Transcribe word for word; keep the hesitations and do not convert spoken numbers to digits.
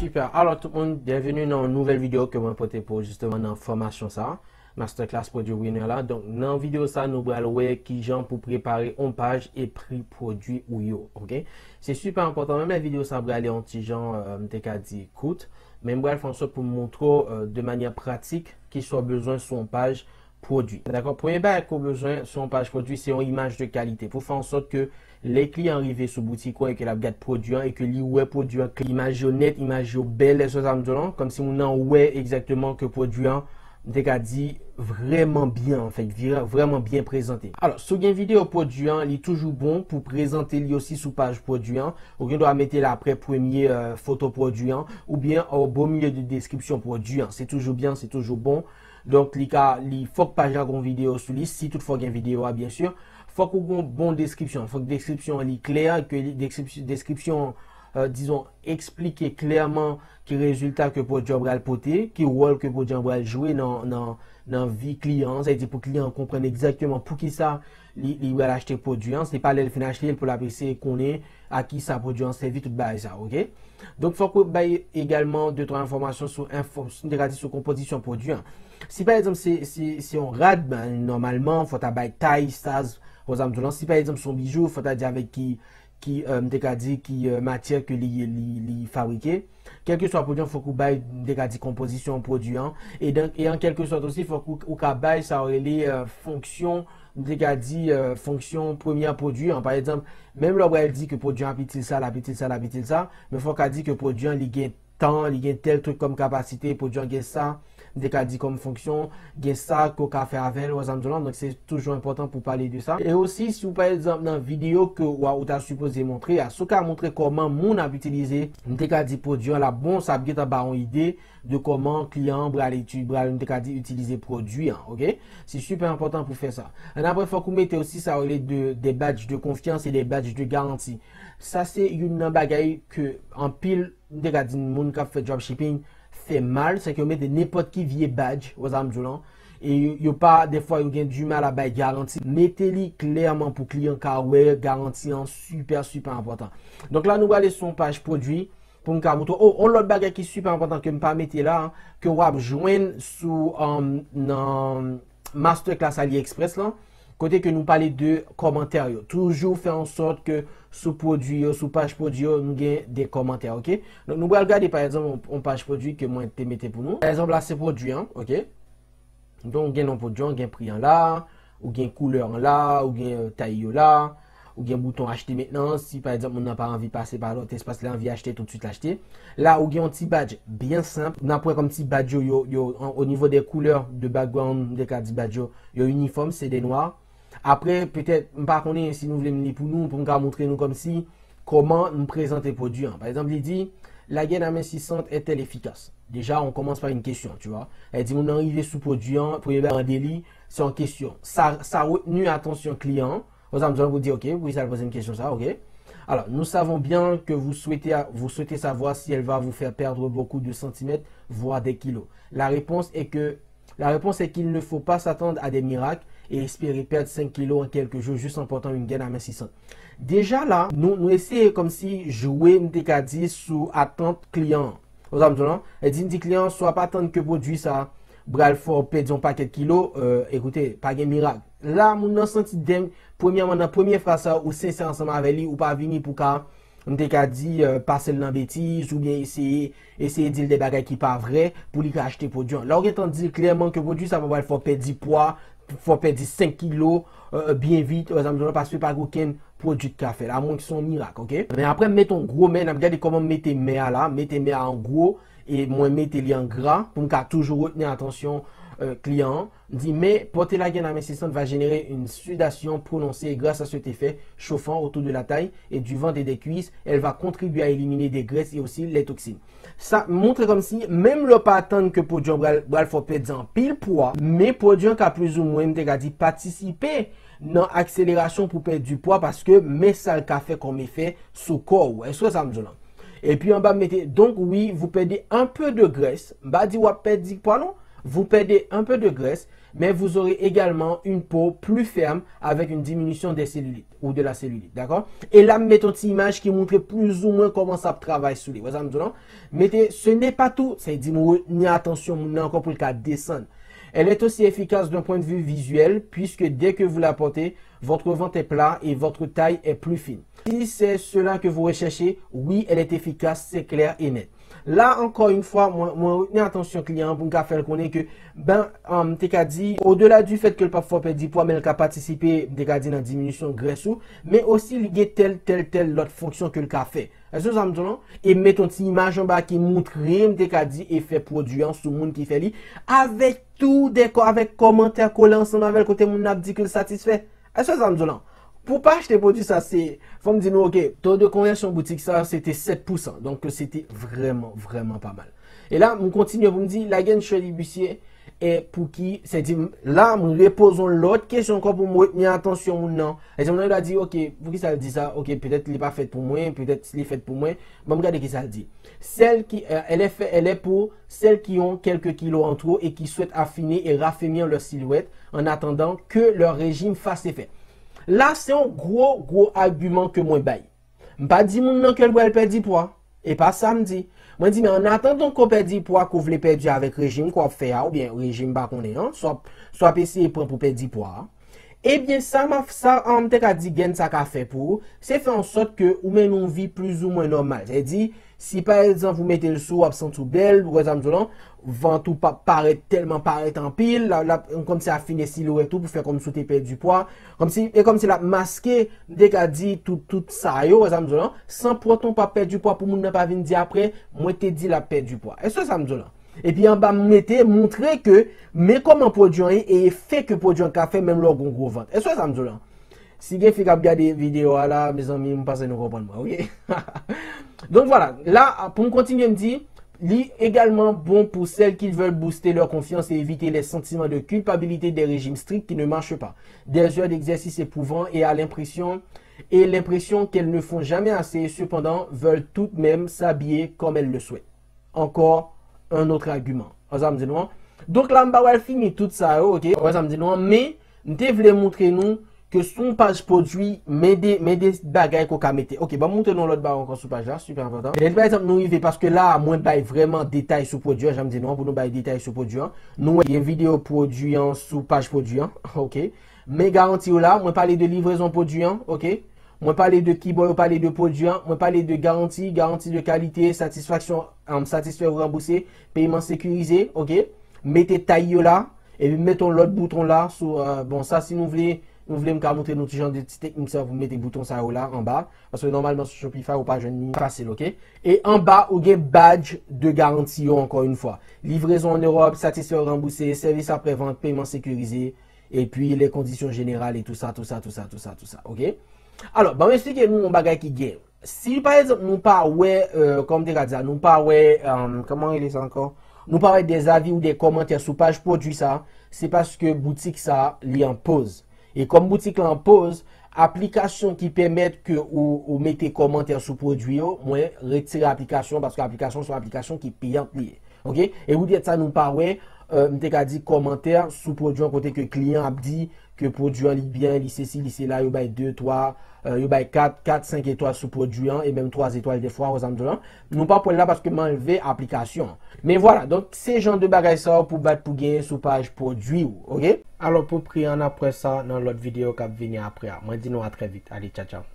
Super. Alò tout moun, byenveni nan yon nouvèl videyo ke mwen pote pou ou jisteman nan fòmasyon sa, Masterclass Produit Winner la. Donk nan videyo sa nou pral wè kijan pou prepare yon paj e pri pwodui ou yo, oke? Se sipè enpòtan, menm lè videyo sa prale yon ti jan, euh, m te ka di kout, men m pral fè an sòt pou m montre w, euh, de manyè pratik kisa w bezwen sou yon paj pwodui. Dakò? Premye bagay ke w bezwen sou yon paj pwodui, se yon imaj de kalite. Pou fè an sòt ke lè kliyan rive sou boutik ou an e ke l ap gad pwodui an e ke li wè pwodui an klè, imaj yo nèt, imaj yo bèl, èske sa m di w lan? Kòmsi moun nan wè egzakteman ke pwodui an, m te ka di, vrèman byen, anfèt, vre-, vrèman byen prezante. Alò, si w gen videyo pwodui an, li toujou bon pou prezante li osi sou paj pwodui an. Ou gen dwa mete l aprè premye, euh, foto pwodui an, oubyen o bo milye de deskripsyon pwodui an. Se toujou byen, se toujou bon. Donk, li ka, li, fòk paj la gon videyo sou li, si toutfwa gen videyo a, byen si. Fòk ou gon bon deskripsyon, fòk deskripsyon an li klè, ke li, deskripsyon, deskripsyon, euh, dizon, eksplike klèman ki rezilta ke pwodui an pral pote, ki wòl ke pwodui an pral jwe nan, nan, nan vi kliyan an, sa vle di pou kliyan an konprann egzakteman poukisa li, li pral achte pwodui an, se pa lè l fin achte l pou l ap eseye konnen a kisa pwodui an sèvi, tout bagay sa, oke? Donk, fòk ou bay egalman de twa enfòmasyon sou enfò-, sou, m te ka di sou konpozisyon pwodui an. Si pa egzanp se, se, se yon rad, ben, nòmalman, fò ta bay tay, size, wè sa m di w lan. Si pa egzanp se yon bijou, fò ta di avèk ki, ki, euh, m te ka di ki, euh, matyè ke li, li, li fabrike. Kèlkeswa pwodui an, fòk ou bay, m te ka di konpozisyon pwodui an. E dan, e an kèlke sòt osi, fòk ou, ou ka bay sa yo rele, euh, fonksyon, m te ka di, euh, fonksyon premyè pwodui an. Pa egzanp, menm lè w pral di ke pwodui an ap itil sa, l ap itil sa, l ap itil sa, men fò w ka di ke pwodui an li gen tan, li gen tèl trik kòm kapasite, pwodui an gen sa, m te ka di kòm fonksyon, gen sa ke w ka fè avè l, wè sa m di w lan, donk se toujou enpòtan pou pale de sa. E osi, si w pa egzanp nan videyo ke w a, ou ta sipoze montre a, si w ka montre kòman moun ap itilize, m te ka di pwodui an, l ap bon, sa ap gentan ba w yon ide de kòman kliyan an pral iti-, pral, m te ka di, itilize pwodui an, oke? Se sipè enpòtan pou fè sa. Annapre, fòk ou mete osi sa yo rele de, de badge de confiance et des badges de garantie. Sa se youn nan bagay ke anpil, m te ka di, moun k ap fè dropshipping fè mal, se ke yo mete nenpòt ki vye badge, wè sa m di w lan, e yo, yo pa, defwa yo gen dimal a bay garanti. Mete li klèman pou kliyan ka wè garanti an sipè, sipè enpòtan. Donk la, nou prale sou yon paj pwodui pou m ka montre w. Oh, yon lòt bagay ki sipè enpòtan ke m pa mete la, ke w ap jwenn sou, um, nan Masterclass AliExpress lan, kote ke nou pale de kòmantè yo. Toujou fè an sòt ke sou pwodui yo, sou paj pwodui yo, nou gen de kòmantè, oke? Donk, nou pral gade, pa egzanp, yon, yon paj pwodui ke mwen te mete pou nou. Pa egzanp, la se pwodui an, oke? Donk, ou gen non pwodui an, ou gen pri an la, ou gen koulè an la, ou gen, euh, tay yo la, ou gen bouton achte mentnan. Si, pa egzanp, moun nan pa anvi pase pa lòt espas, li anvi achte toutswit, l achte. La, ou gen yon ti badge byen senp. N ap wè kòm ti badge yo, yo, yo, an, o nivo de koulè de background, m te ka di badge yo, yo inifòm, se de nwa. Apre, petèt, m pa konnen si nou vle m li pou nou, pou m ka montre nou kòmsi kòman m prezante pwodui an. Pa egzanp, li di, la gaine à main six cents est-elle efficace? Déjà, on commence par une question, tu vois. Li di, moun nan rive sou pwodui an, premye bagay mande li, se yon kesyon. Sa, sa retenu atansyon kliyan an. Wè sa m di w lan pou di, oke, poukisa l poze m kesyon sa, oke. Alors, nous savons bien que vous souhaitez, vous souhaitez savoir si elle va vous faire perdre beaucoup de centimètres, voire des kilos. La réponse est que La réponse est qu'il ne faut pas s'attendre à des miracles et espérer perdre cinq kilos en quelques jours juste en portant une gaine à main six cents. Déjà la, nou, nou eseye kòmsi jwe, m te ka di, sou atant kliyan an. Ou sa m di w lan? E di, m di kliyan an, swa pa tann ke pwodui sa pral fè w pèdi yon pakèt kilo, euh, ekoute, pa gen mirak. La, moun nan santi, dèm-, premyèman, nan premye fraz sa, ou sensè ansanm avè li, ou pa vini pou ka m te ka di, euh, pase l nan betiz oubyen eseye, eseye di l de bagay ki pa vrè pou li ka achte pwodui an. La w gentan di l klèman ke pwodui sa pa pral fè w pèdi pwa, fè w pèdi senk kilo, euh, byen vit, wè sa m di w lan, paske pa gen okenn pwodui k ka fè l, amwen ke se yon mirak, oke? Men apre m mete yon gwo men, n ap gade kòman m mete men a la, mete men a an gwo, e mwen mete li an gra pou m ka toujou retni atansyon, euh, kliyan an. Di, mais porter la gaine à main six cents va générer une sudation prononcée grâce à cet effet chauffant autour de la taille et du ventre et des cuisses. Elle va contribuer à éliminer des graisses et aussi les toxines. Sa montre kòmsi, menm lè w pa atann ke pwodui an pral, pral fè w pèdi anpil pwa, men pwodui an ka plizoumwen, m te ka di, patisipe nan akselerasyon pou pèdi pwa, paske men sa l ka fè kòm efè sou kò w. Èske sa m di w lan? Epi anba, m mete, donc oui, vous perdez un peu de graisse. M pa di w ap pèdi pwa, non. Vous perdez un peu de graisse, mais vous aurez également une peau plus ferme avec une diminution des cellulites ou de la cellulite, d'accord? E la, m met yon ti imaj ki montre plizoumwen kòman sa ap travay sou li. Wè sa m di w lan? Mete, ce n'est pas tout, sa vle di m retni atansyon moun nan ankò pou l ka desann. Elle est aussi efficace d'un point de vue visuel, puisque dès que vous la portez, votre ventre est plat et votre taille est plus fine. Si c'est cela que vous recherchez, oui, elle est efficace, c'est clair et net. La, encore une fois, mwen, mwen retni atansyon kliyan an pou m ka fè l konnen ke, ben, um, m te ka di, au-delà du fait que l p ap fè w pèdi pwa, men l ka patisipe, m te ka di, nan diminisyon grès ou, men osi li gen tèl, tèl, tèl lòt fonksyon ke l ka fè. Èske sa m di w lan? E m met yon ti imaj anba ki montre, m te ka di, efè pwodui an sou moun ki fè li, avèk tou de kò, avèk kòmantè kole ansanm avè l kote moun nan ap di ke l satisfè. Èske sa m di w lan? Pou pa achte pwodui sa, se, fò m di nou, oke, to de konvèsyon boutik sa, se te sèt pousan. Donk, se te vrèman, vrèman pa mal. E la, m kontinye pou m di, la gen Shirley Bussier, e pou ki, se di, la, m repoze yon lòt kesyon ankò pou m retni atansyon moun nan. Egzanp, nan yo ta di, oke, poukisa l di sa? Oke, petèt li pa fèt pou mwen, petèt li fèt pou mwen. Bon, m gade kisa l di. Celles qui, euh, elle est fait, elle est pour celles qui ont quelques kilos en trop et qui souhaitent affiner et raffermir leur silhouette en attendant que leur régime fasse effet. La, se yon gwo, gwo agiman ke mwen bay. M pa di moun nan ke l pral pèdi pwa. E pa sa m di. Mwen di, men an atandan ke w pèdi pwa ke w vle pèdi avèk rejim ke w ap fè a, oubyen rejim m pa konnen an, sa w ap, sa w ap eseye pran pou pèdi pwa a, ebyen, sa m ap, sa, an, m te ka di grenn sa ka fè pou ou, se fè an sòt ke ou mennen yon vi plizoumwen nòmal. Sa vle di, si pa egzanp ou mete l sou ou, w ap santi w bèl, ou wè sa m di w lan, vant ou p ap parèt tèlman parèt anpil, l ap, l ap, kòmsi afine silwèt ou pou fè kòmsi w te pèdi pwa. Kòmsi, e kòmsi l ap maske, m te ka di tout, tout sa yo, wè sa m di w lan, san pou otan w p ap pèdi pwa pou moun nan pa vin di apre, mwen te di l ap pèdi pwa. Èske sa m di w lan? Epi anba m mete, montre ke, men kòman pwodui an ye e efè ke pwodui an ka fè menm lè w gen yon gwo vant. Èske sa m di w lan? Si gen fi k ap gade videyo a la, mezanmi, m panse nou konprann mwen, oke? Donc voilà, la, pou m kontinye, m di, li également bon pour celles qui veulent booster leur confiance et éviter les sentiments de culpabilité des régimes stricts qui ne marchent pas, des heures d'exercice éprouvant et à l'impression, et l'impression qu'elles ne font jamais assez, cependant veulent tout de même s'habiller comme elles le souhaitent. Encore un autre argument. Wè sa m di nou an? Donk la, m pa pral fini tout sa yo, oke? Wè sa m di nou an? Men, m te vle montre nou ke sou yon paj pwodui, men de, men de bagay ke w ka mete. Oke, ban m montre nou yon lòt bagay ankò sou paj la, sipè enpòtan. Lè pa egzanp nou rive, paske la, mwen bay vrèman detay sou pwodui an, jan m di nou an, pou nou bay detay sou pwodui an. Nou wè, gen videyo pwodui an sou paj pwodui an, oke? Men garanti yo la, mwen pale de livrezon pwodui an, oke? Mwen pale de kibò yo pale de pwodui an, mwen pale de garanti, garanti de kalite, satisfaksyon, um, satisfè ou ranbouse, peman sekirize, oke? Mete tay yo la, epi mete yon lòt bouton la sou, euh, bon, sa si nou vle, nou vle m ka montre nou ti jan de ti teknik sa pou mete bouton sa yo la anba, paske nòmalman sou Shopify ou pa jwenn li fasil, oke? E anba ou gen badge de garanti yo ankò yon fwa. Livraison en Europe, satisfè ou ranbouse, sèvis aprè vant, peman sekirize, epi les conditions générales et tout ça, tout ça, tout ça, tout ça, tout ça, oke? Alò, ban m eksplike nou yon bagay ki gen. Si, pa egzanp, nou pa wè, euh, kòman m te ka di sa, nou pa wè, euh, kòman rele sa ankò? Nou pa wè des avis ou des commentaires sou paj pwodui sa, se paske boutik sa, li an poz. E kòm boutik la an poz, aplikasyon ki pèmèt ke ou, ou mete kòmantè sou pwodui yo, mwen retire aplikasyon, paske aplikasyon se yon aplikasyon ki peyant li ye. Oke? E poutèt sa nou pa wè, euh, m te ka di kòmantè sou pwodui an kote ke kliyan ap di ke pwodui an li byen, li sesi, li sela, yo bay de, twa, euh, yo bay kat, kat, senk etwal sou pwodui an, e menm twa etwal defwa, wè sa m di w lan. Nou p ap wè l la paske m anlve aplikasyon an. Men vwala, donk se jan de bagay sa yo pou bat pou genyen sou paj pwodui w, oke? Alò pou pri an n ap wè sa nan lòt videyo k ap vini apre a. Mwen di nou a trè vit. Ale, tchaw, tchaw.